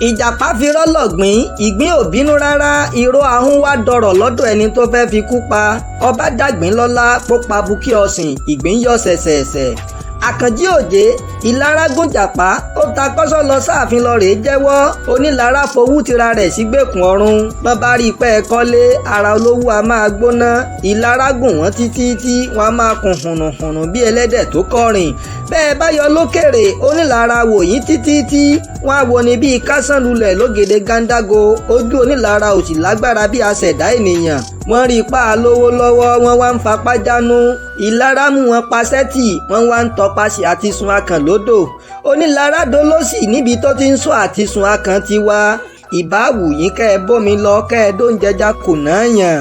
Ìjàpá fi rọ́lọ́gbìn, ìgbín ò bínú rárá. Ìró ahun wá dọ̀rọ̀ lọ́dọ̀ ẹni tó fẹ́ fi kú pa. Ọba dàgbín lọ́lá pópa bukí ọ̀sìn, ìgbín yọ ṣẹ̀ṣẹ̀ṣẹ̀. Àkànjí Òjé ìlara gúnjàpá, ó ta kọ́sọ́ lọ sáàfin lọ rèé jẹ́wọ́. Onílara fowú tira rẹ̀ sígbèkùn ọ̀run. Bọ́n bá rí i pé ẹ kọ́lé, ara olówó a máa gbóná. Ìlara gùn wọ́n títí tí wọ́n á máa kùn hùnùhùnù bí ẹlẹ́dẹ̀ tó kọrin. Bẹ́ẹ̀ bá yọ lókèrè, onílara wò yín títí tí wọ́n á wo ni bíi kásán lulẹ̀ lógede gáńdágo. Ojú onílara ò sì lágbára bí aṣẹ̀dá ènìyàn. Wọ́n rí ipá lówó lọ́wọ́, wọ́n wá ń fapá jánu. Ìlara mú wọn paṣẹ́tì, wọ́n wá ń tọpasẹ̀ àti sun akàn lódò. Onílara dolóṣì níbi tó ti ń sọ àti sun akàn ti wá. Ìbáwù yín kẹ́ ẹ bómi lọ, kẹ́ ẹ dóúnjẹjà kò náà yàn.